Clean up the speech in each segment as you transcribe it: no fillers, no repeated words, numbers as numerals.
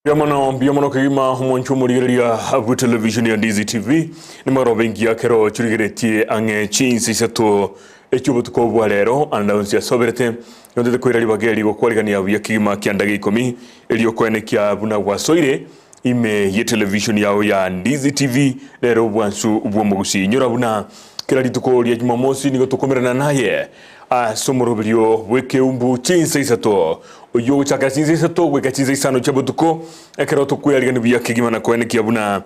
Mbuya mono, mbuya mono kegima omonche omorigereria bwe television ya Ndizi TV nimarobe engiya kero chirigeretie ang'e chinsa isato echiobotuko bwa rero ande onsi asoberete notete koira ribaga eri gokwarigania buya kegima kia ndaga ikomi erio koenekia buna gwasoire ime ye television yao ya Ndizi TV rero obwansu bw'omogusii inyora buna kera rituko ria Jumamosi nigo tokomerana naye Ase omoroberio bw'ekeumbu chinsa isato, oyio ogochakera chinsa isato goika chinsa isano chia botuko, ekero tokweyarigania buya kegima na koenekia buna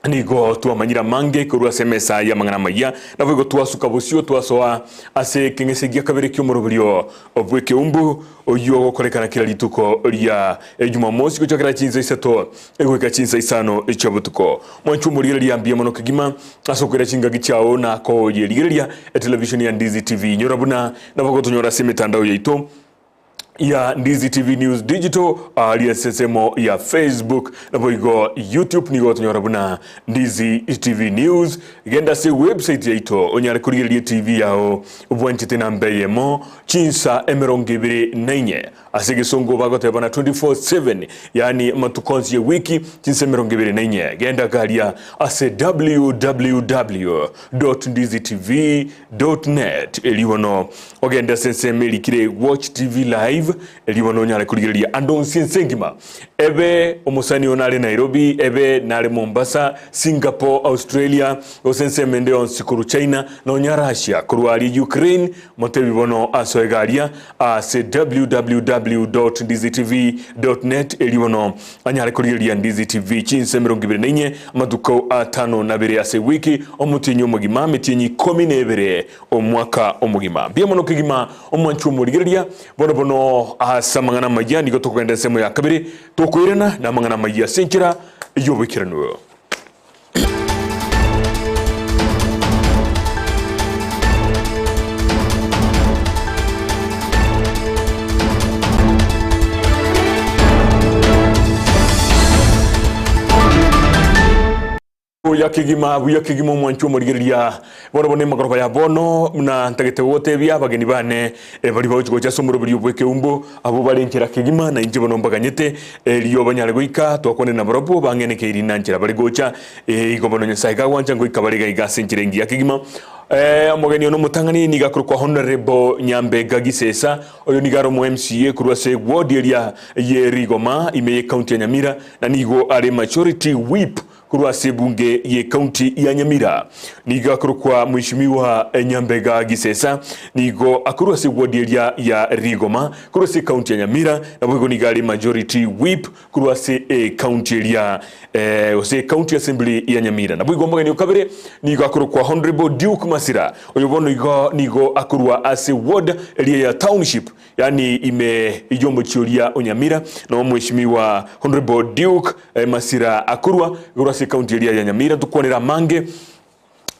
nigo twamanyire amange korwa ase emesa y'amang'ana amayia, naboigo twasuka bosio twasoa ase ekeng'ese gia kabere ki'omoroberio bw'ekeumbu, oyio ogokorekana kera rituko ria Jumamosi gochakera chinsa isato goika chinsa isano chia botuko. Mwanche omorigereria mbuya mono kegima ase okoira chingaki chiao na koyerigereria etelevisheni ya Ndizi TV. Inyora buna nabo gotonyora ase emetandao yaito ya Ndizi TV News Digital aaria ase ensemo ya Facebook naboigo YouTube nigo gotonyora buna Ndizi TV News. Genda ase website yaito onyare korigereria TV yao bwanchete namba eyemo chinsa emerongo ebere na inye Ase egesongo bagotebana 24/7, yaani amatuko onsi y'ewiki, chinsa 24. Genda garia ase www.ndizitv.net erio bono ogende ase ensemo erikire Watch TV Live erio bono onyare korigereria ande onsi ense engima. Ebe omosani oo nare Nairobi, ebe nare Mombasa, Singapore, Australia, gose ensemo ende yonsi korwa China, nonya Russia, korwa aria Ukraine, Motebi bono asoe garia ase www.ndizitv.net erio bono anyare korigereria Ndizi TV chinsa 24 amatuko atano na abere ase ewiki, omotienyi omogima, emetienyi ikomi na ebere omwaka omogima. Mbuya mono kegima omwanchi omorigereria, bono bono ase amang'ana amayia nigo tokogenda ensemo ya kabere tokoirana namang'ana amayia ase enchera y'oboikeranu. Buya kegima, buya kegima omwanchi omorigereria bono bono emagoroba ya bono buna ntagete gogotebia abageni bane eh, baria bagochi gocha ase omoroberio bw'ekeumbu abwo bare nchera kegima na inche bono mbaganyete Erio banyare goika, twakwane nabarabwo, bang'enekeiri na nchera bare gocha. Ee, igo bono Nyasae gagwancha ngoika bare iga iga ase enchera engiya kegima. Ee, omogeni one omotang'ani nigo akorokwa Honourable Nyambega Gisesa, oyo nigo are omo MCA korwa ase ward eria ye Rigoma ime ye county ya Nyamira, na nigo are majority whip Korwa ase ebunge ye county ya Nyamira nigo akorokwa Mheshimiwa Nyambega Gisesa, nigo akorwa ase ward eria ya Rigoma korwa ase ecounty ya Nyamira, naboigo nigo are majority whip korwa ase ecounty eria eh, gose county assembly ya Nyamira. Naboigo omogeni o kabere nigo akorokwa Honorable Duke Masira, oyo bono igo nigo akorwa ase ward eria ya Township Yaani ime y'omochie oria o Nyamira, noo Mheshimiwa Honourable Duke Masira akorwa igoro ase ecounty eria ya Nyamira. Ntokwanere amange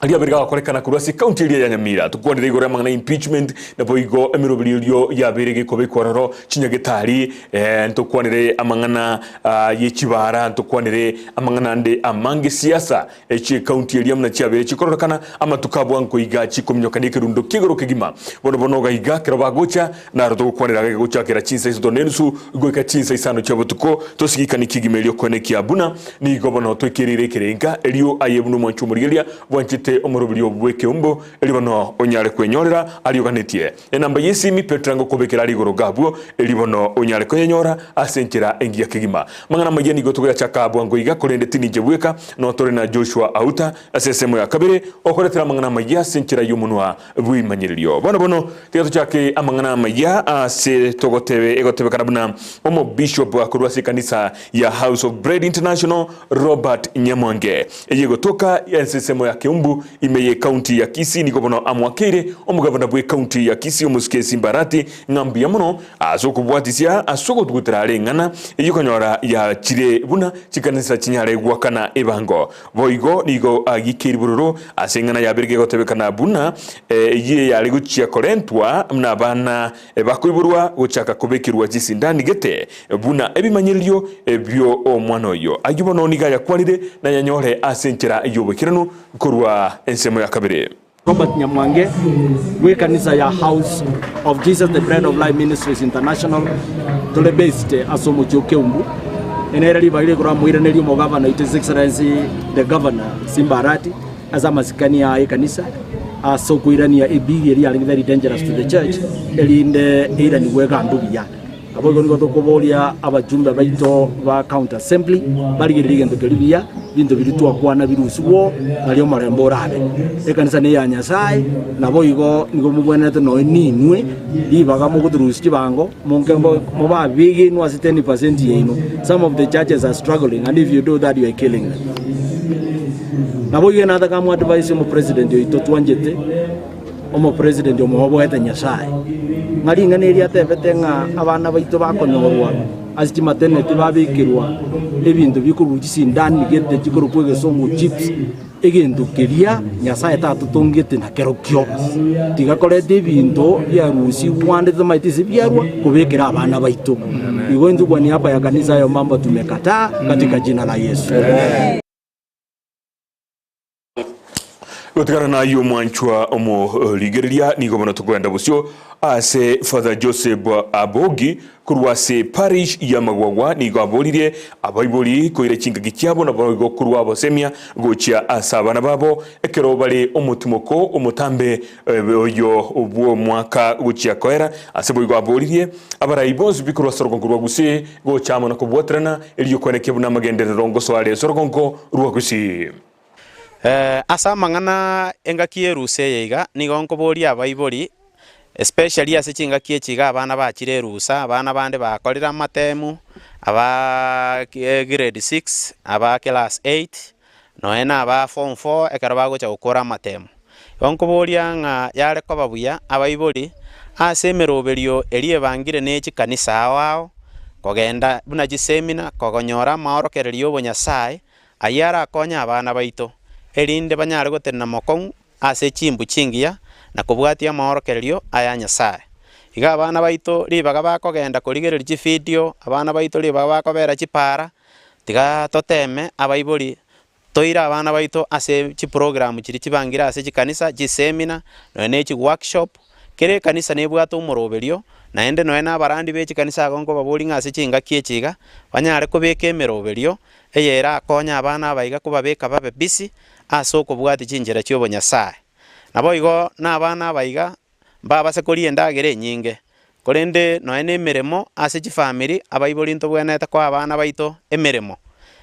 aria abere gagokorekana korwa ase ecounty eria ya Nyamira. Tokwanere igoro y'amang'ana ya impeachment, naboigo emeroberio erio yabeire gekobekwa ororo chinyagetari, ntokwanere amang'ana ye chibara, ntokwanere amang'ana ande amange siasa Chi'ekaunti eria buna chiabeire chikororekana, amatuko a bwango iga chikominyoka nekerundo ki'igoro kegima. Bono bono iga iga ekero bagocha, naro togokwanera gake gochakera chinsa isato na enusu goika chinsa isano chia botuko, tosigikanie kegima erio koenekia buna nigo bono toikereire ekerenga, erio aye buna omwanchi omorigereria bwanchete omoroberio bw'ekeumbu, erio bono onyare kwenyorera aria oganetie. Enamba y'esimi Petero angokobekera are igoro gabwo, erio bono onyare koyenyora ase enchera engiya kegima. Amang'ana amayia nigo togoyachaka bwango iga, korende tininche bweka, noo tore na Joshua Auta ase ensemo ya kabere, okoretera amang'ana amayia ase enchera y'omonwa bw'ebimanyererio. Bono bono tiga tochake amang'ana amayia ase togotebe egotebekana buna omobishop korwa ase ekanisa ya House of Bread International Robert Nyamwange eye egotoka ase ensemo ya Keumbu ime ye county ya Kisii nigo bono amoakeire omogavana bwe county ya Kisii omosike Simba Arati ng'a mbuya mono ase okobwatisia ase ogotugutera are eng'ana eyio konyora yachire buna chikanisa chinyare goakana ebango. Boigo nigo agikeiri bororo ase eng'ana yabere gegotebekana buna eyio yare gochia korentwa nabana bakoiborwa gochaka kobekerwa chisindani gete buna ebimanyererio bi'omwana oyo. Ayio bono nigo ayakwanire nayanyore ase enchera y'oboikeranu korwa ensemo ya kabere. Robert Nyamwange bw'ekanisa ya House of Jesus the Bread of Life Ministries International tore based ase omochie o Keumbu. Nere ribaga rikoramoiraneria omogavana oito His Excellency the Governor Simba Arati ase amasikani aye ekanisa ase okoirania ebill eria yarenge very dangerous to the church erinde eiranigwe egambe buya. Naboigo nigo tokoboria abajumbe baito ba county assembly barigererie egento keria buya, ebinto biria twakwana birusigwe nario omorembe orabe. Ekanisa neya Nyasaye, naboigo nigo mobwenerete nonya ninwe ribaga mogoturusia chibango monke mobe abegenwa ase 10% yaino. Some of the churches are struggling and if you do that you are killing them. Naboigo nataka mo advise omopresident oito twanchete Omopresident omoboete Nyasae, ng'a ring'ana eri atebete ng'a abana baito bakonyorwa ase chimaternity babekerwa ebinto bikorwa chisindani gete chikorokwa egesongo chips, egento keria Nyasae tatotongete nakerokio. Tiga koreta ebinto biarusigwa ande tomaete ase biarwa kobekera abana baito. Igo intwe kwa niaba ya kanisa hayo mambo tumekataa katika jina la Yesu. Gotigana nayio omwanchwa omorigereria, nigo bono tokoenda bosio ase Father Joseph Abogi korwa ase parish ya Magwagwa nigo aboririe abaibori koira chingaki chiabo naboigo korwa obosemia gochia ase abana babo ekero bare omotimoko omotambe oyo bw'omwaka gochia koera. Ase boigo aboririe abarai bonsi pi korwa ase orogongo rwa Gusii gocha amo na kobwaterana erio kwenekia buna amagenderero ngosoa are ase orogongo rwa Gusii. Ase amang'ana engaki y'erusa eye iga, nigo nkoboria abaibori, especially ase chingaki echi iga abana bachire erusa, abana bande bakorire amatemu, abaa grade six, aba class eight, nonye na aba form four ekero bagocha gokora amatemu. Igo nkoboria ng'a yare koba buya abaibori, ase emeroberio eria ebangire ne chikanisa ao ao, kogenda buna chisemina, kogonyora amaorokererio y'obonyasae, Ayio arakonye abana baito, erinde banyare gotenena mokong'u ase chimbu chingiya na kobwatia amaorokererio aya Nyasae. Iga abana baito ribaga bakogenda korigereria chifidio, abana baito ribaga bakobera chipaara, tiga toteme abaibori toire abana baito ase chiprogram chiria chibangire ase chikanisa, chisemina, nonya ne chiworkshop, Kera ekanisa nebwate omoroberio, naende nonya na abarandi be chikanisa ago nkobaboria ng'a ase chingaki echi iga, banyare kobeka emeroberio eye erakonye abana aba iga kobabeka babe busy ase okobwatia chinchera chi'obonyasae. Naboigo na abana aba iga mbabase koria endagera enyinge, korende nonya na emeremo ase chifamiri abaibori ntobwenerete koa abana baito emeremo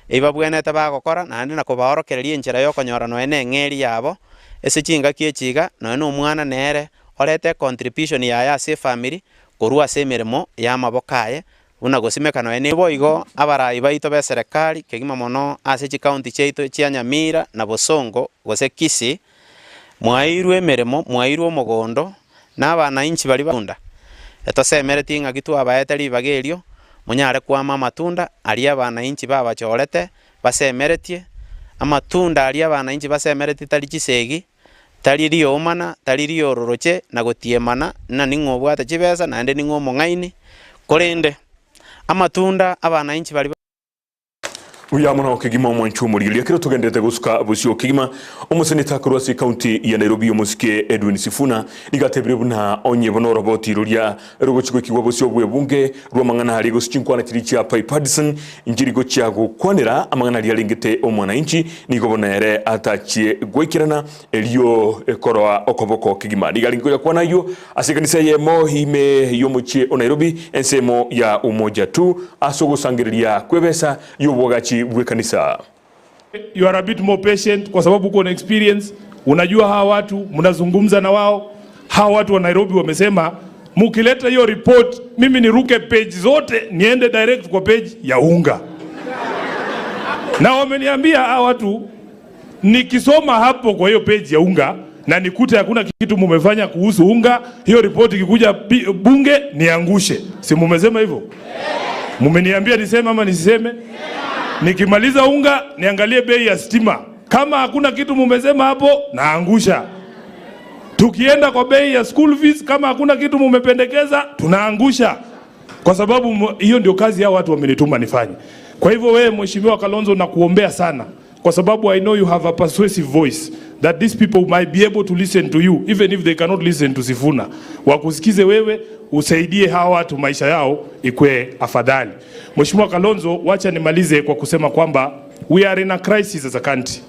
eyio babwenerete bagokora naende na kobaorokereria enchera ya okonyora nonya na eng'eria yabo ase chingaki echi iga nonya na omwana nere orete econtribution yaye ase efamiri korwa ase emeremo ya amaboko aye buna gosimeka nonya ne Boigo abarai baito b'eserekari kegima mono ase chikaunti chiaito chia Nyamira na Bosongo gose Kisii, mwaeirwe emeremo, mwaeirwe omogondo, na abanainchi baria ba Etosemeretie ng'aki twabaete ribaga erio, monyare kwama amatunda aria abanainchi babachorete basemeretie, amatunda aria abanainchi basemeretie tari chisegi, Tari riomana, tari riororoche, na gotiemana, ng'a ning'o obwate chibesa, naende ning'o omong'aini, korende amatunda abanainchi baria. Buya mono kegima omwanchwa omorigereria ekero togenderete gosuka bosio kegima omoseneta korwa ase ekaunti ya Nairobi omosike Edwin Sifuna nigo atebire buna onye bono oroboti roria rogochi goikigwa bosio bw'ebunge rw'amang'ana aria gose chinkwana chiria chia Bipartisan nchiri gochia gokwanera amang'ana aria arengete omwananchi nigo bono ere atachie goikerana erio koroa okoboko kegima. Nigo arenge koyakwana ayio ase ekanisa eyemo ime y'omochie o Nairobi ensemo ya Umoja Tu ase ogosangereria kw'ebesa y'oboagachi bw'ekanisa. You are a bit more patient kwa sababu uko na experience, unajua hawa watu, mnazungumza na wao. Hawa watu wa Nairobi wamesema mukileta hiyo report, mimi niruke page zote niende direct kwa page ya unga, na wameniambia hawa watu nikisoma hapo kwa hiyo page ya unga na nikute hakuna kitu mumefanya kuhusu unga, hiyo report ikikuja bunge niangushe. Si mumesema hivyo? Mumeniambia niseme ama nisiseme? Nikimaliza unga niangalie bei ya stima. Kama hakuna kitu mumesema hapo, naangusha. Tukienda kwa bei ya school fees, kama hakuna kitu mumependekeza, tunaangusha, kwa sababu hiyo ndio kazi hao watu wamenituma nifanye. Kwa hivyo wewe Mheshimiwa Kalonzo, nakuombea sana. kwa sababu I know you have a persuasive voice that these people might be able to listen to you even if they cannot listen to Sifuna. Wakusikize wewe, usaidie hawa watu maisha yao ikue afadhali. Mheshimiwa Kalonzo, wacha nimalize kwa kusema kwamba we are in a crisis as a country.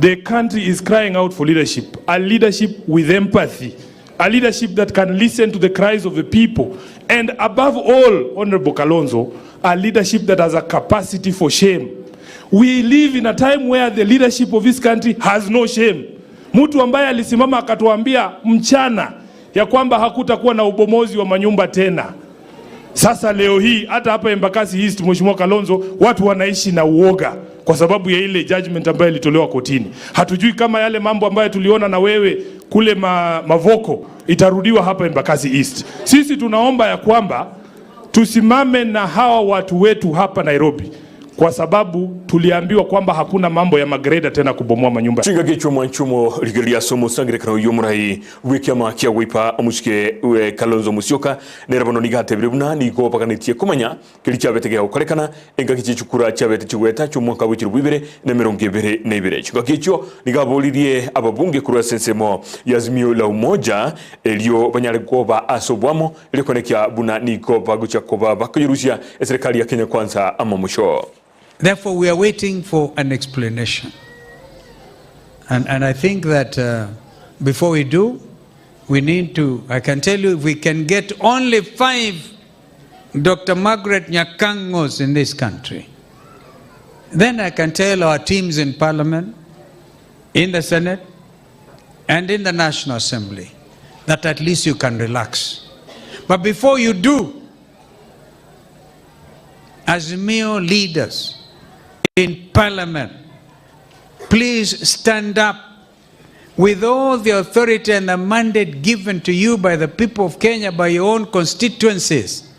The country is crying out for leadership, a leadership with empathy, a leadership that can listen to the cries of the people, and above all, Honorable Kalonzo, a leadership that has a capacity for shame. We live in a time where the leadership of this country has no shame. Mtu ambaye alisimama akatuambia mchana ya kwamba hakutakuwa na ubomozi wa manyumba tena. Sasa leo hii hata hapa Embakasi East, Mheshimiwa Kalonzo, watu wanaishi na uoga kwa sababu ya ile judgment ambayo ilitolewa kotini. Hatujui kama yale mambo ambayo tuliona na wewe kule Mavoko itarudiwa hapa Embakasi East. Sisi tunaomba ya kwamba tusimame na hawa watu wetu hapa Nairobi kwa sababu tuliambiwa kwamba hakuna mambo ya magreda tena kubomoa manyumba. Chingaki chi'omwanchumo rigereria ase omosangererekano oyio omorai bw'ekiama kia Wiper omochike we Kalonzo Musyoka nere bono nigo atebire buna nigo baganetie komanya keria chiabete gegokorekana engaki chi'chikura chiabete chigoeta chi'omwaka bwe chilifu ibere na emerongo ebere na ibere. Chingaki echio nigo aboririe ababunge korwa ase ensemo ya Azimio la Umoja erio banyare koba ase oboamo Erio konekia buna nigo bagochia koba bakoyerusia eserekari ya Kenya Kwanza amamosho. Therefore, we are waiting for an explanation. And, and I think that uh, before we do, we need to, I can tell you, if we can get only five Dr. Margaret Nyakangos in this country, then I can tell our teams in Parliament, in the Senate, and in the National Assembly that at least you can relax. But before you do, Azimio leaders in Parliament, please stand up with all the authority and the mandate given to you by the people of Kenya, by your own constituencies,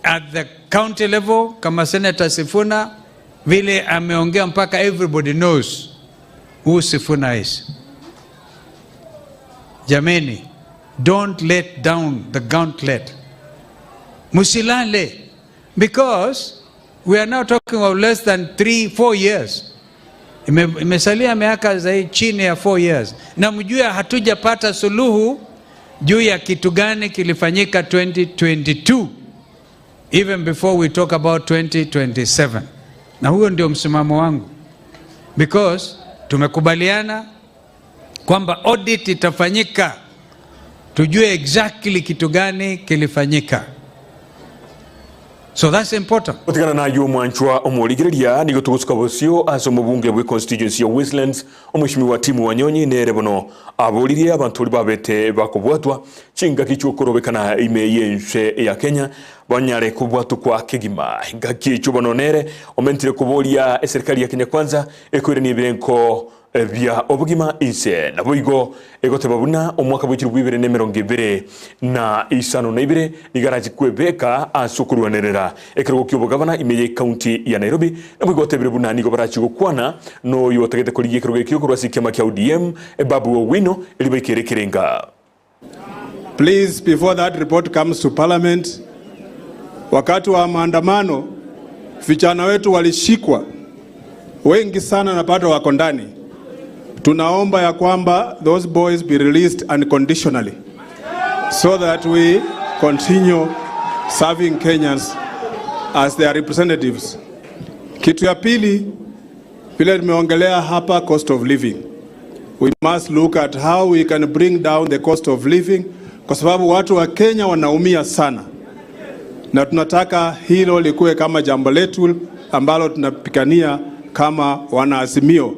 at the county level, kama Senator Sifuna vile ameongea mpaka everybody knows who Sifuna is. Jameni, don't let down the gauntlet. Musilale, because we are now talking of less than 3, 4 years. Ime, imesalia miaka zaidi chini ya 4 years, na mjue hatujapata suluhu juu ya kitu gani kilifanyika 2022 even before we talk about 2027. Na huo ndio msimamo wangu because tumekubaliana kwamba audit itafanyika tujue exactly kitu gani kilifanyika. So that's important. Gotigana nayio omwanchwa omorigereria, nigo togosuka bosio ase omobunge bwe constituency ya Westlands omweshimiwa Tim Wanyonyi nere bono aboririe abanto baria babete bakobwatwa chingaki chiokorobekana ime y'ense ya Kenya banyare kobwatokwa kegima. Engaki echio bono nere omentire koboria eserikali ya Kenya Kwanza ekoiranie ebirenko bia obogima inse. Naboigo egoteba buna omwaka bwe chilifu ibere na emerongo ebere na isano na ibere nigo arache kwebeka ase okorwanerera ekerogo ki'obogabana ime y'ecounty ya Nairobi. Naboigo otebire buna nigo barache gokwana noyo otagete korigia ekerogo ekio korwa ase ekiama kia ODM, Babu Owino, erio baikere ekerenga. Please, before that report comes to parliament, wakati wa maandamano vijana wetu walishikwa wengi sana na bado wako ndani. Tunaomba ya kwamba those boys be released unconditionally so that we continue serving Kenyans as their representatives. Kitu ya pili vile tumeongelea hapa cost of living. We must look at how we can bring down the cost of living kwa sababu watu wa Kenya wanaumia sana, na tunataka hilo likuwe kama jambo letu ambalo tunapigania kama wanaazimio.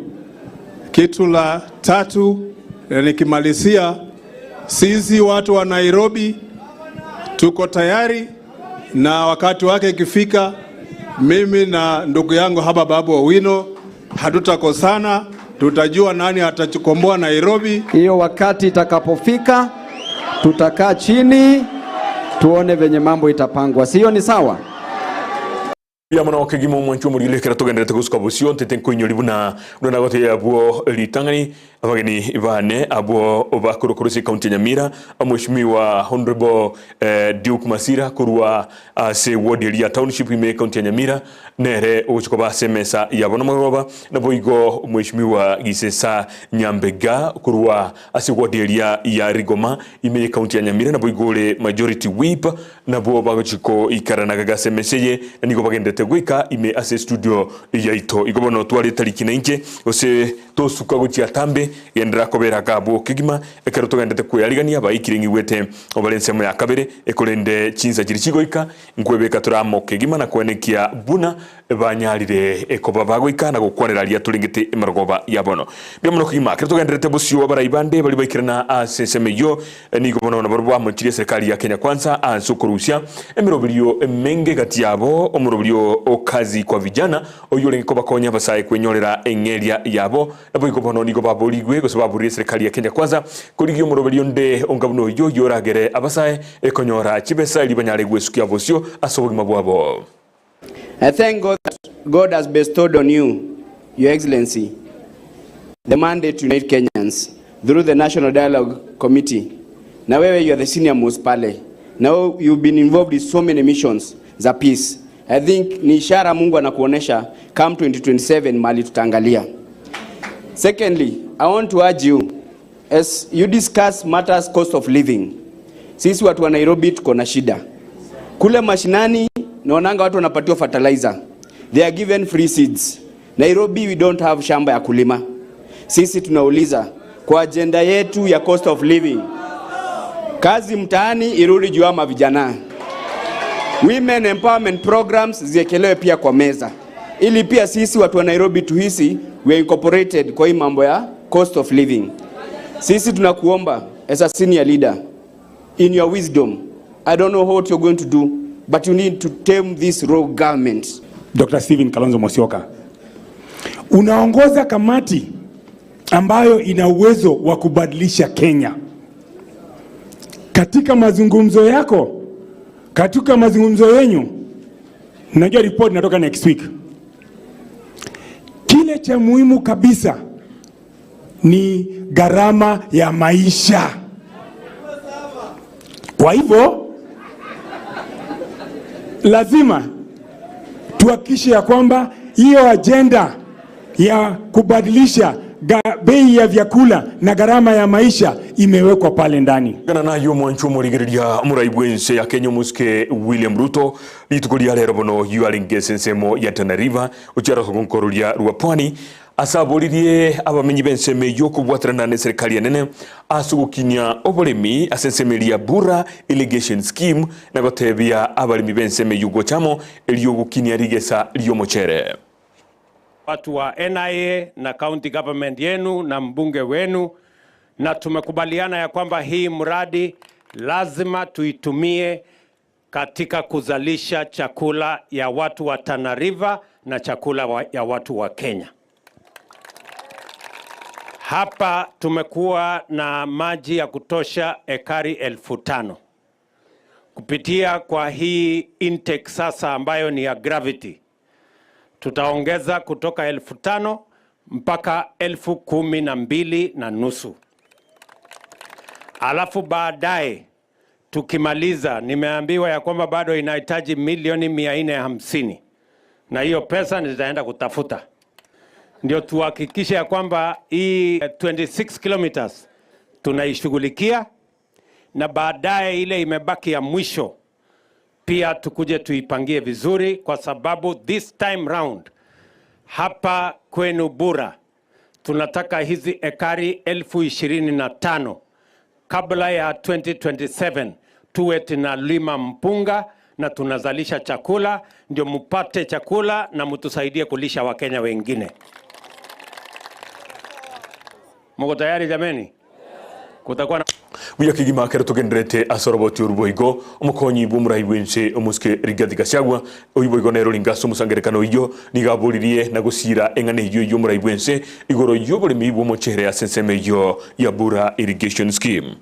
Kitu la tatu, na nikimalizia, sisi watu wa Nairobi tuko tayari na wakati wake ikifika, mimi na ndugu yangu hapa Babu Owino hatutakosana, tutajua nani atakomboa Nairobi. Hiyo wakati itakapofika, tutakaa chini tuone venye mambo itapangwa, sio? Ni sawa? Mbuya mono kegima omwanchi omorigeri ekero togenderete gosuka bosio ntete nkoinyori buna buna nagotebia abwo ritang'ani abageni bane abwo bakorwa korwa ase ekaunti ya Nyamira Mweshimiwa Honourable Duke Masira korwa ase ward eria ya Township ime ekaunti ya Nyamira nere ogochia koba ase emesa yabo namagoroba naboigo Mweshimiwa Gisesa Nyambega korwa ase ward eria ya Rigoma ime y'ekaunti ya Nyamira naboigo ore Majority Whip Nabwo bagochia koikarana gega ase emesa eye, na nigo bagenderete goika ime ase estudio yaito. Igo bono tware etariki nainche, gose tosuka gochia atambe, genderera kobera iga abwo kegima, ekero togenderete kwearigania baikire ng'igwete obare ensemo ya kabere, korende chinsa chiria chigoika, nkwebeka tore amo kegima na koenekia buna banyarire koba bagoika na gokwanera aria torengete emarogoba ya bono. Mbuya mono kegima, ekero togendererete bosio abarai bande baria baikerana ase ensemo eyio, nigo bono nabarobwo bamochirie eserekari ya Kenya Kwanza ase okorusia emeroberio emenge gati yabo, omoroberio o Kazi kwa Vijana oyio orenge kobakonya abasae kwenyorera eng'eria yabo. Naboigo bono nigo baborigwe gose baborire eserekari ya Kenya Kwanza korigia omoroberio onde onga buna oyio oyio oragere abasae konyora chibesa erio banyare gwesukia bosio ase obogima bwabo. I thank God that God has bestowed on you, Your Excellency, the mandate to unite Kenyans through the National Dialogue Committee. Na wewe you are the senior most pale. Na you've been involved in so many missions za peace. I think ni ishara Mungu anakuonesha come 2027 mali tutaangalia. Secondly, I want to urge you as you discuss matters cost of living. Sisi watu wa Nairobi tuko na shida. Kule mashinani naonanga watu wanapatiwa fertilizer. They are given free seeds. Nairobi we don't have shamba ya kulima. Sisi tunauliza kwa agenda yetu ya cost of living, kazi mtaani irudi juu ama vijana. Women empowerment programs ziekelewe pia kwa meza, ili pia sisi watu wa Nairobi tuhisi we are incorporated kwa hii mambo ya cost of living. Sisi tunakuomba as a senior leader in your wisdom, I don't know what you're going to do, but you need to tame this rogue government. Dr. Stephen Kalonzo Musyoka, unaongoza kamati ambayo ina uwezo wa kubadilisha Kenya. Katika mazungumzo yako, katika mazungumzo yenyu, najua report inatoka next week. Kile cha muhimu kabisa ni gharama ya maisha. Kwa hivyo lazima tuhakikishe ya kwamba hiyo ajenda ya kubadilisha bei ya vyakula na gharama ya maisha imewekwa pale ndani. Gana nayio omwancho omorigereria omorai bw'ense ya Kenya omosike William Ruto rituko ria rero bono oyio arenge ase ensemo ya Tana River gochia rogonko roria rwa Pwani Ase aboririe abamenyi b'ensemo eyio kobwaterana neserikari enene ase ogokinia oboremi ase ensemo eria ya Bura Irrigation Scheme na gotebia abaremi b'ensemo eyio gocha amo erio ogokinia rigesa ri'omochere. Watu wa NIA na county government yenu na mbunge wenu, na tumekubaliana ya kwamba hii mradi lazima tuitumie katika kuzalisha chakula ya watu wa Tana River na chakula wa, ya watu wa Kenya. Hapa tumekuwa na maji ya kutosha ekari 5,000 kupitia kwa hii intake sasa ambayo ni ya gravity. Tutaongeza kutoka 5,000 mpaka 12,500. Alafu baadaye tukimaliza, nimeambiwa ya kwamba bado inahitaji milioni 450, na hiyo pesa nitaenda kutafuta ndio tuhakikishe ya kwamba hii 26 kilometers tunaishughulikia, na baadaye ile imebaki ya mwisho pia tukuje tuipangie vizuri, kwa sababu this time round hapa kwenu Bura tunataka hizi ekari 25,000 kabla ya 2027 tuwe tunalima mpunga na tunazalisha chakula, ndio mupate chakula na mtusaidie kulisha Wakenya wengine. Muko tayari jameni? Kutakuwa na Buya kegima ekero togendererete ase oroboti oru boigo, omokonyi bw'omorai bw'ense omosike Rigathi Gachagua, oyio boigo nere oringe ase omosangererekano oyio, nigo aboririe na gosiira eng'ana eyio y'omorai bw'ense igoro y'oboremi bw'omochere ase ensemo eyio ya Bura Irrigation Scheme.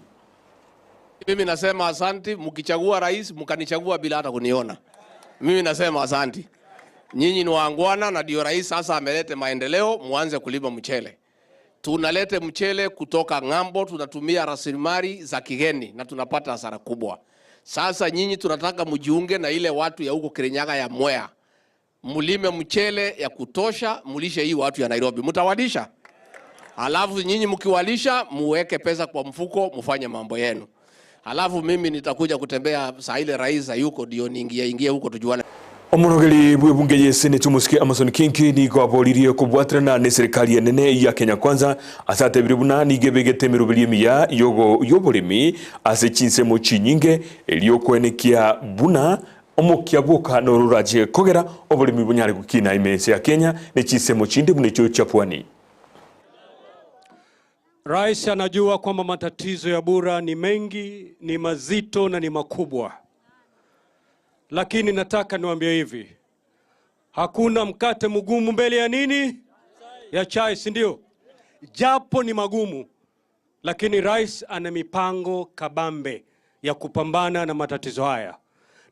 Mimi nasema asanti, mkichagua rais mkanichagua bila hata kuniona. Mimi nasema asanti. Nyinyi ni waangwana na ndio rais sasa amelete maendeleo, muanze kulima mchele. Tunalete mchele kutoka ng'ambo, tunatumia rasilimali za kigeni na tunapata hasara kubwa. Sasa nyinyi tunataka mjiunge na ile watu ya huko Kirinyaga ya Mwea, mlime mchele ya kutosha, mlishe hii watu ya Nairobi, mtawalisha. Alafu nyinyi mkiwalisha, muweke pesa kwa mfuko, mfanye mambo yenu. Alafu mimi nitakuja kutembea saa ile rais hayuko, ndio niingie ingie huko tujuane. Omorogeri bw'ebunge ye Senate omosike Amason Kingi nigo aboririe kobwaterana ne serikali enene ya Kenya Kwanza ase atebire buna nigo ebegete emeroberi emiya yogo y'oboremi ase chinsemo chinyinge erio koenekia buna omokia bwoka noro orache kogera oboremi bonyare gokina ime ense ya Kenya ne chinsemo chinde buna echio chia pwani. Rais anajua kwamba matatizo ya Bura ni mengi, ni mazito na ni makubwa, lakini nataka niwaambie hivi, hakuna mkate mgumu mbele ya nini? Ya chai, si ndio? Japo ni magumu, lakini rais ana mipango kabambe ya kupambana na matatizo haya,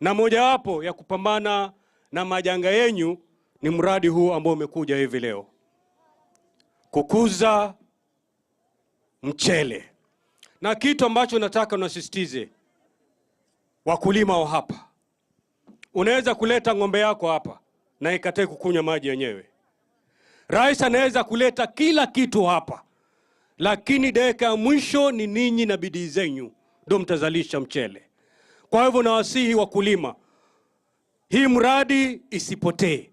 na mojawapo ya kupambana na majanga yenyu ni mradi huu ambao umekuja hivi leo, kukuza mchele. Na kitu ambacho nataka nasisitize wakulima wa hapa, unaweza kuleta ng'ombe yako hapa na ikatae kukunywa maji yenyewe. Rais anaweza kuleta kila kitu hapa, lakini dakika ya mwisho ni ninyi na bidii zenyu ndio mtazalisha mchele. Kwa hivyo nawasihi wakulima, hii mradi isipotee,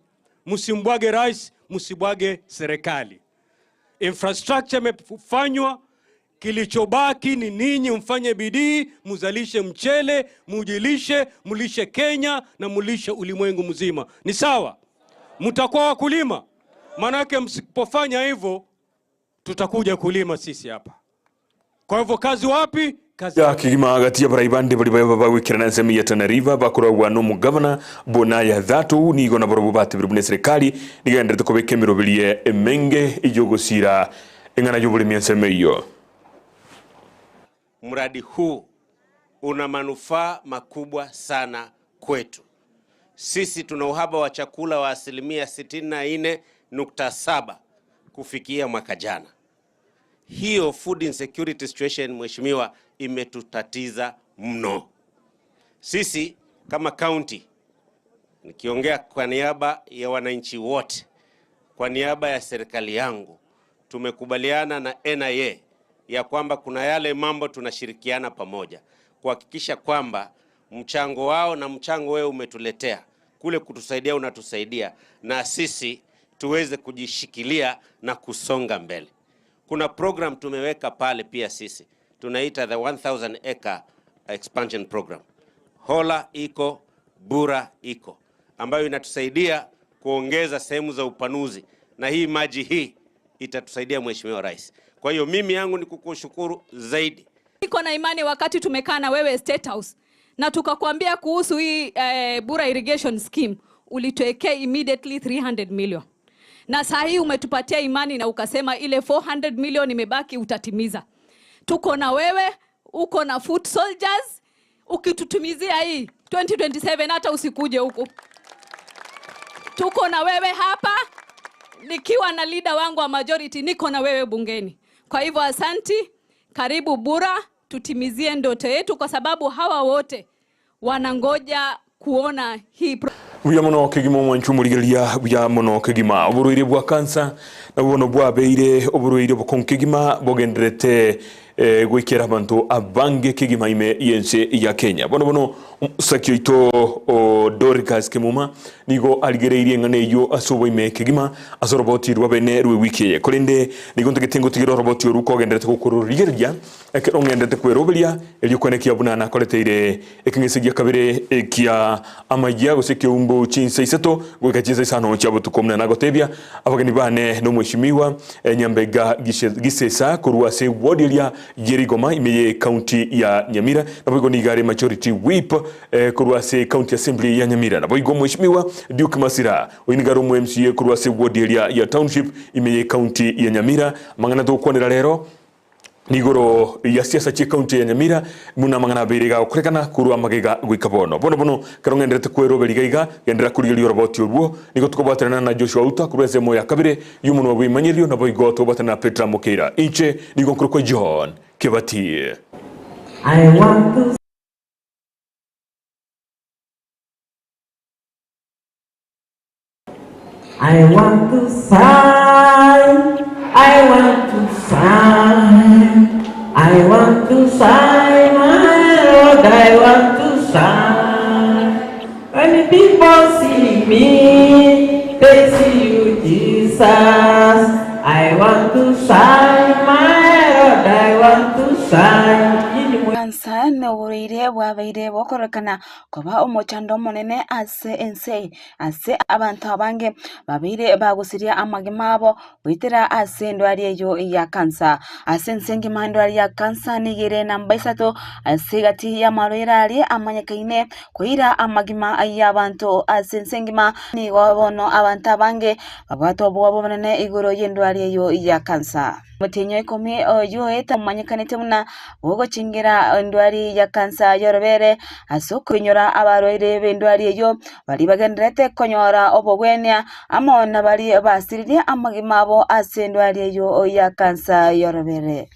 msimbwage rais, msibwage serikali. Infrastructure imefanywa, kilichobaki ni ninyi mfanye bidii, muzalishe mchele, mujilishe, mulishe Kenya na mulishe ulimwengu mzima. Ni sawa? Mtakuwa wakulima, maanake msipofanya hivyo tutakuja kulima sisi hapa. Kwa hivyo kazi wapi? Kazi Ya kegima gati y'abarai bande baria baba bagwikirana ensemo ya Tana River bakoragwa n'omogavana Bonaya Dhatu nigo nabarobwo batebire buna eserekari nigo egenderete kobeka emeroberie emenge ey'ogosira eng'ana y'oboremi ensemo eyio. Mradi huu una manufaa makubwa sana kwetu. Sisi tuna uhaba wa chakula wa asilimia 64.7 kufikia mwaka jana. Hiyo food insecurity situation, mheshimiwa, imetutatiza mno. Sisi kama county, nikiongea kwa niaba ya wananchi wote, kwa niaba ya serikali yangu, tumekubaliana na NIA ya kwamba kuna yale mambo tunashirikiana pamoja kuhakikisha kwamba mchango wao na mchango wewe umetuletea kule kutusaidia, unatusaidia na sisi tuweze kujishikilia na kusonga mbele. Kuna program tumeweka pale pia sisi tunaita the 1000 acre expansion program. Hola iko, Bura iko, ambayo inatusaidia kuongeza sehemu za upanuzi, na hii maji hii itatusaidia Mheshimiwa Rais. Kwa hiyo mimi yangu ni kukushukuru zaidi. Niko na imani wakati tumekaa na wewe State House na tukakwambia kuhusu hii Bura irrigation scheme, ulituwekea immediately 300 million. Na saa hii umetupatia imani na ukasema ile 400 million imebaki utatimiza. Tuko na wewe, uko na foot soldiers, ukitutumizia hii 2027 hata usikuje huku. Tuko na wewe hapa, nikiwa na leader wangu wa majority, niko na wewe bungeni. Kwa hivyo asanti, karibu Bura, tutimizie ndoto yetu kwa sababu hawa wote wanangoja kuona hii pro Buya mono kegima omwancho omorigereria buya mono kegima oborwaire bwa kansa nabwo bono bwabeire oborwaire obokong'u kegima bogenderete goikera abanto abange kegima ime y'ense ya Kenya. Bono bono omosaki oito o Dorcas Kemuma nigo arigereirie eng'ana eyio ase oboime kegima ase oroboti rwa bene rwe wiki eye. Korende nigo ntagete ngotigere oroboti oru kogenderete gokororigereria ekero ng'enderete kweroberia erio kwenekia buna nakoreteire ekeng'ese gia kabere ekia amayia gose ekeumbu chinsa isato goika chinsa isano chia botuko buna nagotebia abageni bane na omweshimiwa Nyambega Gisesa korwa ase ward eria ye Rigoma ime ye county ya Nyamira naboigo nigo are majority whip korwa ase county assembly ya Nyamira naboigo omweshimiwa Duke Masira oyio nigo are omo MCA korwa ase ward eria ya township ime ye county ya Nyamira. Amang'ana togokwanera rero. Nigoro ya siasa chi'ecounty ya Nyamira buna amang'ana abeire iga agokorekana korwa amagega goika bono. Bono bono ekero ng'enderete kweroberia iga iga, genderera korigereria oroboti orwo. Nigo tukobwaterana na Joshua Outa korwa ensemo ya kabere y'omonwa bw'ebimanyerio, naboigo tokobwaterana na Petra Mokeira. Inche nigo nkorokwa John Kebati. I want to I want to sign, I want to sign, I want to sign, my Lord, I want to sign. When people see me, they see you, Jesus. I want to sign, my Lord, I want to sign. Kansa noborwaire bwabeire bokororekana koba omochando omonene ase ense Ase abanto abange babeire bagosiria amagima abo goetera ase endwari eyio ya kansa. Ase ense engima endwari ya kansa nigo ere namba isato ase egati y'amarwaire aria amanyekaine koira amagima y'abanto ase ense engima. Nigo bono abanto abange babwate obwoba obonene igoro y'endwari eyio ya kansa. Omotienyi o ikomi oyio oeta omanyekanete buna ogochingera endwari ya kansa y'orobere ase okoinyora abarwaire b'endwari eyio baria bagendererete konyora obogwenia amo na baria basiririe amagima abo ase endwari eyio ya kansa y'orobere.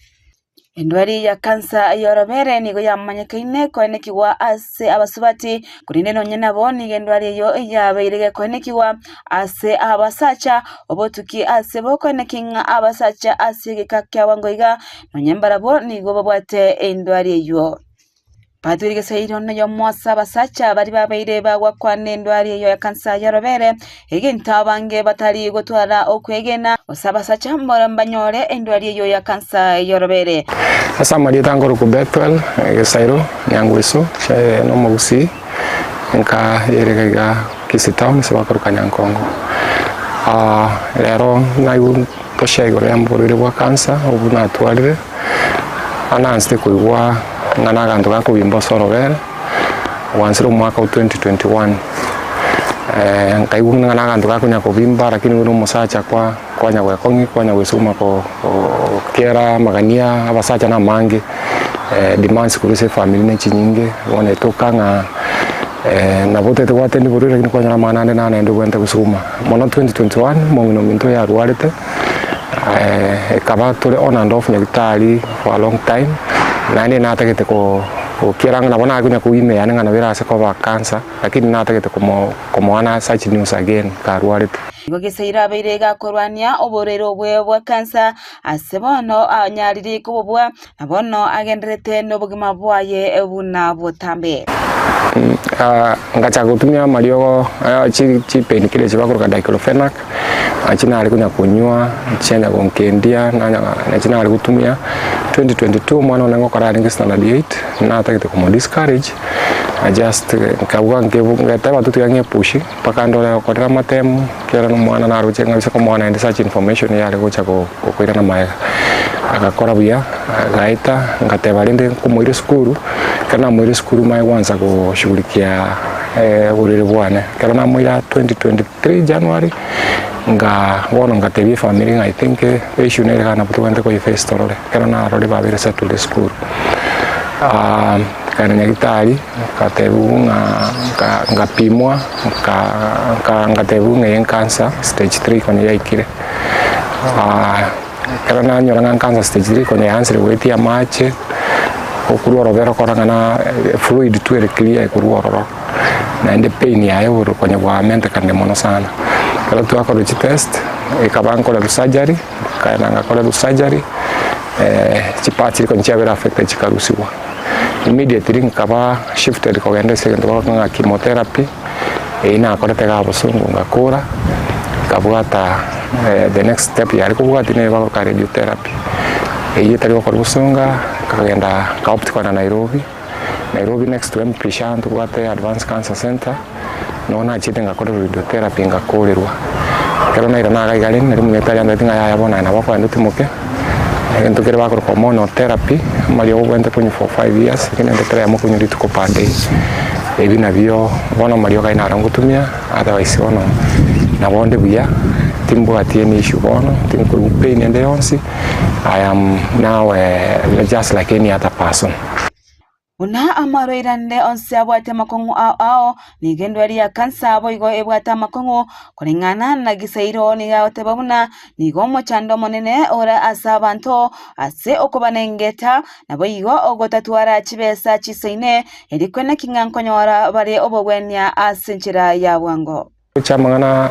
Endwari ya kansa y'orobere nigo yamanyekaine koenekigwa ase abasubati, korende nonye nabo nigo endwari eyio yabeire gekoenekigwa ase abasacha, obotuki ase bokoeneki ng'a abasacha ase egeka kia bwango iga, nonye mbarabwo nigo babwate endwari eyio. Batwire egesairo noyomo ase abasacha baria babeire bagwakwana endwari eyio ya kansa y'orobere, egento abange batari gotwara okwegena, gose abasacha mbora mbanyore endwari eyio ya kansa y'orobere. Ase amarieta nkorokwa Bethuel Gesairo Nyangweso, nomogusii, nka yerega iga Kisii town ase bakoroka Nyankongo. Rero naigure gochia igoro ya oborwaire bwa cancer obwo natwarire, anansete koigwa ng'a naganto gakobimba ase orobere, gwansire omwaka o 2021. Nkaigwa ng'a naganto gakonya kobimba lakini buna omosacha kwa kwanya gwekong'ia kwanya gwesuguma ko kera amagania abasacha na amange, demands korwa ase efamiri ne chinyinge, bono etoka ng'a nabo otagete gwatendi borwaire lakini kwanyora amang'ana ande naro naende obwenerete gosuguma. Mono 2021 omong'ina ominto oyo arwarete, ekaba tore on and off nyagetari for a long time, naende natagete ko gokiera ng'a nabo nakonya koigwa ime yane ng'a nabo erase koba cancer, lakini natagete komo komoana such news again karwarete. Nigo Gesairo abeire gakorwania oborwaire obwe bwa kansa, ase bono anyarire kobobua, na bono agendererete nobogima bwaye buna botambe. Ngachaka gotumia amariogo chi painkiller echi bakoroka diclofenac, nachi nare konya konywa, chianya gonkendia, nanya nachi nare gotumia. 2022 omwana one ngokora arenge standard eight, natagete komo discourage, I just nkabua ngeteba tu tiga ng'epush mpaka ndore gokorera amatemu, ekiagera na omwana naroche ng'a gose komoa naende such information yare gocha koirana magega. Agakora buya, agaeta, ngateba rende nkomoira esukuru, ekero namoire esukuru manye gwansa goshughulikia oborwaire bwane. Ekero namoira 2023 January, nga bono ngatebia efamiri ng'a I think issue nere iga nabo tobwenerete koyeface torore. Ekero narorire babeire settled esukuru, nkaenda nyagetari, nkatebiwa ng'a ngapimwa, nkatebiwa ng'a eye cancer stage three konya yaikire. Ekero nanyora ng'a cancer stage three konya yaansire goetia amache, okorwa orobere okora ng'a na fluid tu ere clear ekorwa ororo, naende pain yaye obororo konya bwamentekanire mono sana. Ekero twakorire chitest, ekaba nkorerwa surgery, nkaenda ngakorerwa surgery, chiparts chiria konya chiabere affected chikarusiwa. Immediately nkaba shifted kogenda ase egento bagoka ng'a chemotherapy, eyio nakorete iga abosongo ngakora, nkabwata the next step yare kobwatia neye bagoka radiotherapy, eyio etari gokora bosonga, nkagenda nka opt kogenda Nairobi, Nairobi next to MP Shah ntobwate Advanced Cancer Centre, nabo nachiete ngakora radiotherapy ngakorerwa. Ekero nairana iga iga rende nari omonyagitari antebetie ng'a yaya bono aye nabo okogenda otimoke, egento keria bakoroka hormonal therapy, amariogo obwenerete konywa for five years, lakini egento kere eyemo okonywa rituko per day, ebi nabio bono amariogo ayio naro ngotumia, otherwise bono nabo onde buya. Timbwati any issue bono, tinkorigwa pain ende yonsi, I am now just like any other person. Buna amarwaire ande onsi abwate amakong'u ao ao, nigo endwari ya kansa boigo ebwate amakong'u, koreng'ana na Gisairo nigo agoteba buna nigo omochando omonene ore ase abanto ase okobanengeta, naboigo ogotatwara chibesa chisaine, erio kweneki ng'a nkonyora bare obogwenia ase enchera ya bwango. Gocha amang'ana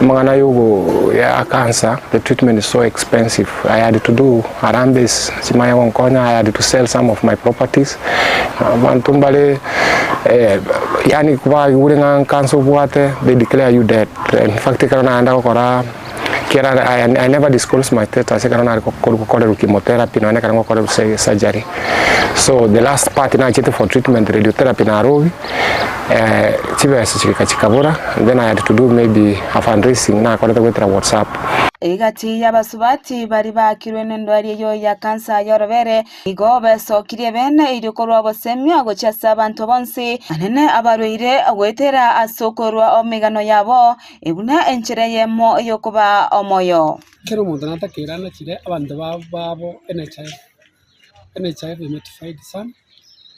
amang'ana yogo ya cancer the treatment is so expensive I had to do harambees chimanye gonkonya I had to sell some of my properties abanto mbare yaani baigure ng'a cancer obwate they declare you dead in fact ekero naenda gokora kera I never disclose my status ekero nare gokorerwa chemotherapy nonya ekero ngokorerwa surgery so the last part nachete for treatment radiotherapy Nairobi. Chibesa chigaika chikabora, then I had to do maybe a fundraising nakorete goetera WhatsApp. Egati y'abasubati baria baakirwe nendwari eyio ya kansa y'orobere nigo besokirie bene erio korwa obosemia gochia ase abanto bonsi, anene abarwaire goetera ase okorua emegano yabo buna enchera eyemo y'okobaa omoyo. Kera omonto natakeire anachire abanto babo NHIF. NHIF notified sana,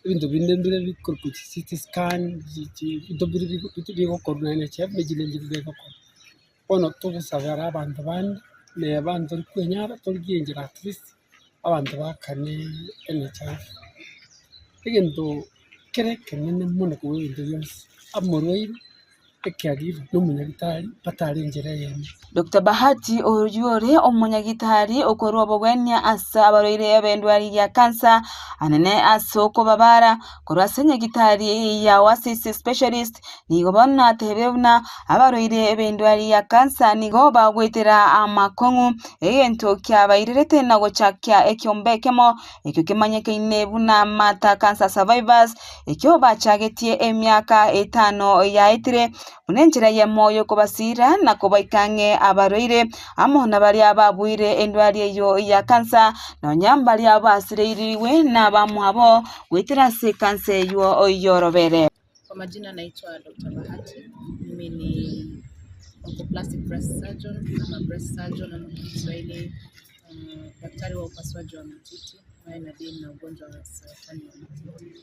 ebinto binde mbire bikorokwa chi CT scan, chi ebinto mbire bigokorwa na NHIF na echinde nchire chigokorwa. Bono togosabera abanto bande, neba ntori kwenyara torigie enchera at least abanto baakane NHIF. Egento kere ekenene mono kobua ebinto bionsi, amorwaire. ekiagera nomonyagitari batare enchera eyemo. Doctor Bahati oyio ore omonyagitari okorua obogwenia ase abarwaire b'endwari ya kansa anene ase okobabara korwa ase nyagitari ya Oasis Specialist nigo bono atebire buna abarwaire b'endwari ya kansa nigo bagoetera amakong'u egento kiabairerete na gochakia ekiombe ekemo ekio kemanyekaine buna Martha Cancer Survivors Ekio bachagetie emiaka etano yaetire, buna enchera eyemo y'okobasiira na kobaika ang'e abarwaire, amo na baria babuire endwari eyio ya kansa, nonya mbaria basireirigwe nabamwabo goetera ase ekansa eyio y'orobere. Kwa majina naitwa Dr. Bahati. Mimi ni oncoplastic breast surgeon ama breast surgeon ama kwa Kiswahili daktari wa upasuaji wa matiti ambaye anadeal na ugonjwa wa saratani ya matiti.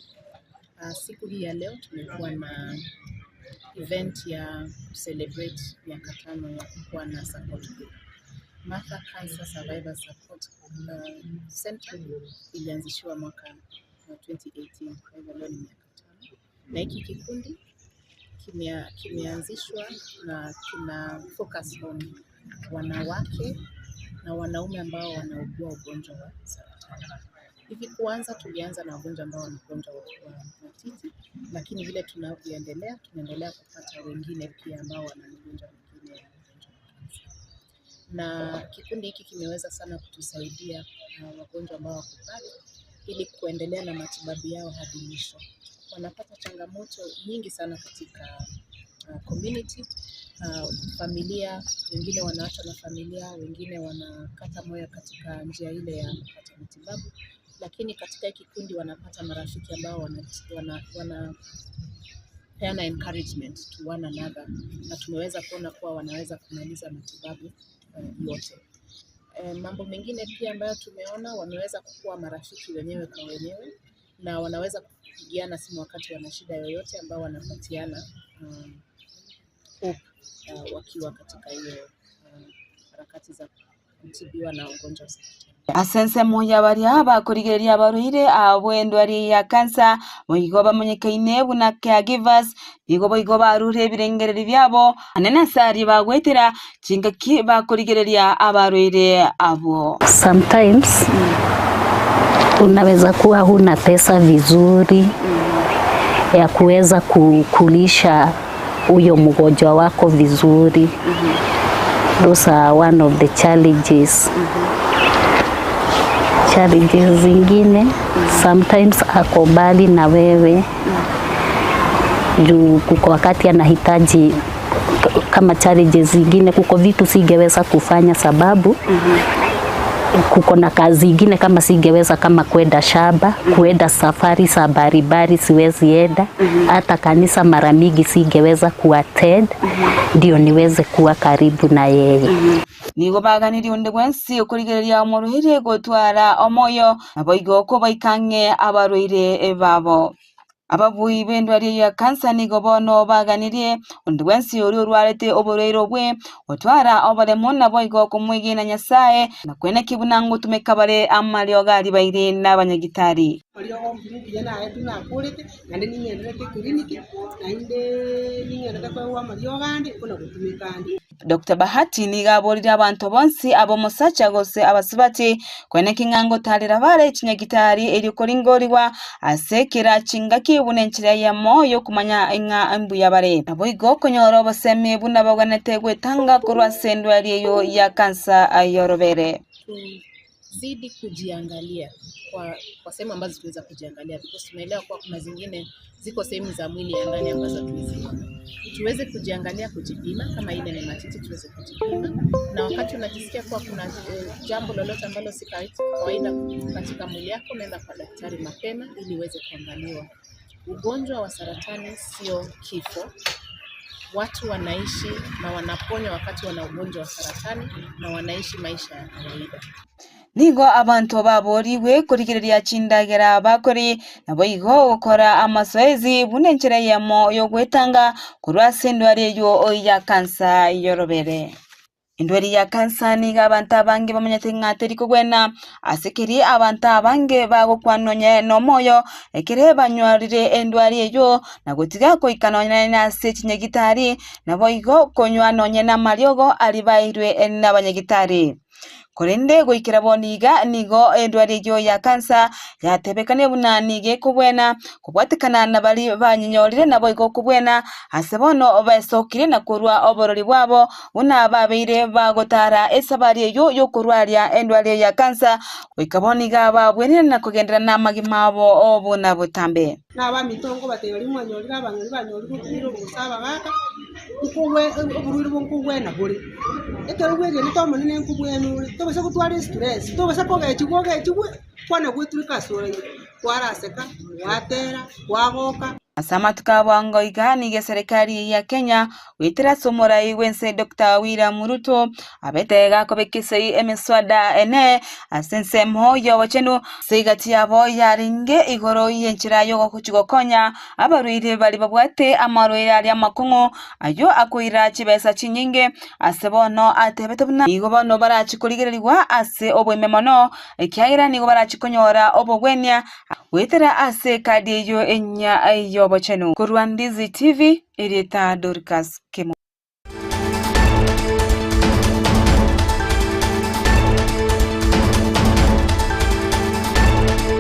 Siku hii ya leo tumekuwa na event ya kucelebrate miaka tano ya kukuwa na support group. Martha Cancer Survivor Support Center ilianzishiwa mwaka wa 2018 kwa hivyo leo ni miaka tano, na hiki kikundi kimeanzishwa na kina focus on wanawake na wanaume ambao wanaugua ugonjwa wa saratani. Hivi kuanza tulianza na wagonjwa ambao wana ugonjwa wa matiti, lakini vile tunavyoendelea tunaendelea kupata wengine pia ambao wana magonjwa mengine ya ugonjwa wa kansa. Na kikundi hiki kimeweza sana kutusaidia wagonjwa ambao wako pale ili kuendelea na matibabu yao hadi mwisho. Wanapata changamoto nyingi sana katika community, familia, wengine wanaachwa na familia, wengine wanakata moyo katika njia ile ya kupata matibabu, lakini katika hiki kikundi wanapata marafiki ambao wanapeana encouragement to one another, na tumeweza kuona kuwa wanaweza kumaliza matibabu yote. Mambo mengine pia ambayo tumeona, wameweza kukuwa marafiki wenyewe kwa wenyewe na wanaweza kupigiana simu wakati wana shida yoyote ambao wanapatiana hope wakiwa katika hiyo harakati za kutibiwa na ugonjwa wa saratani. Ase ensemo ya baria bakorigereria abarwaire abwo endwari ya kansa boigo bamanyekaine buna caregivers nigo boigo barure ebirengererio biabo anene ase aria bagoetera chingaki bakorigereria abarwaire abwo. Sometimes unaweza kuwa huna pesa vizuri ya kuweza kulisha huyo mgonjwa wako vizuri. Those are one of the challenges. Challenges zingine sometimes ako mbali na wewe juu kuko wakati anahitaji kama challenges zingine, kuko vitu singeweza kufanya sababu Kuko na kazi ingine kama singeweza kama kwenda shamba, kuenda safari za baribari siwezi enda, hata kanisa mara mingi singeweza kuattend, ndio niweze kuwa karibu na yeye. Nigo baganirie onde bwensi okorigereria omorwaire gotwara omoyo naboigo okobaika ang'e abarwaire babo. Ababui b'endwari ya kansa nigo bono baganirie onde bwensi oria orwarete oborwaire obwe gotwara oboremo naboigo okomwegena Nyasaye na kweneki buna ngotumeka bare amariogo aria baire na abanyagitari. Mariogo mbuya naye nakorete naende ning'enderete eclinic naende ning'enderete koewa amariogo ande buna gotumeka ande. Dr. Bahati nigo aborire abanto bonsi abomosacha gose abasubati kweneki ng'a ngotarera bare chinyagitari erio koringorigwa ase kera chingaki buna enchera eyemo yokomanya ng'a mbuya bare. Naboigo okonyora obosemi buna bagwenerete gwetanga korwa ase endwari eyo ya kansa yorobere. Tuzidi kujiangalia kwa sehemu ambazo tunaweza kujiangalia because tunaelewa kuwa kuna zingine ziko sehemu za mwili ya ndani ambazo hatuwezi ona. Tuweze kujiangalia, kujipima, kama ile ni matiti tuweze kujipima, na wakati unajisikia kuwa kuna jambo lolote ambalo si kawaida katika mwili yako, unaenda kwa daktari mapema ili uweze kuangaliwa. Ugonjwa wa saratani sio kifo. Watu wanaishi na wanaponywa wakati wana ugonjwa wa saratani na wanaishi maisha ya kawaida. Nigo abanto baborigwe korigereria chindagera bakori naboigo gokora amazoezi buna enchera eyemo yogwetanga korwa ase endwari eyo ya kansa yorobere. Endwari ya kansa nigo abanto abange bamanyete ng'a teri kogwena ase keri abanto abange bagokwana nonye na omoyo ekere banywarire endwari eyo na gotiga koika nonye na ase chinyagitari naboigo konywa nonye na amariogo aria bairwe na abanyagitari. Korende goikera bono iga nigo endwari eyo ya kansa yatebekania buna nigo ekobwena kobwatekana na bari banyenyorire naboigo okobwena ase bono baesokire na korwa oborori bwabo buna babeire bagotara esabari eyo yokorwaria endwari eyo ya kansa goika bono iga babwenire na kogenderera na amagima abo obuna botambe. Na abamitongo bateba rimwe banyorire abang'ani banyorire oborwaire obosa abagaka, nkobwe oborwaire bonkobwena bore. Ekero bwegenete omonene nkobwena ore, tobasa gotwara estress, tobasa kogechigwa ogechigwe, kwana gweturika ase oraire, kwaraseka, gwatera, kwagoka. Ase amatuko abwango iga nigo eserikari ya Kenya goetera ase omorai bwense Dr. William Ruto abete gakobeka esei emiswada ene ase ensemo y'obochenu ase egati yabo yarenge igoro y'enchera yogochi gokonya abarwaire bari babwate amarwaire aria amakong'u ayo akoira chibesa chinyinge ase bono atebete buna nigo bono barachi korigererigwa ase obweme mono ekiagera nigo barachi konyora obogwenia goetera ase ekadi eyo enya y'obochenu. Korwa Ndizi TV, erieta Dorcas Kemo.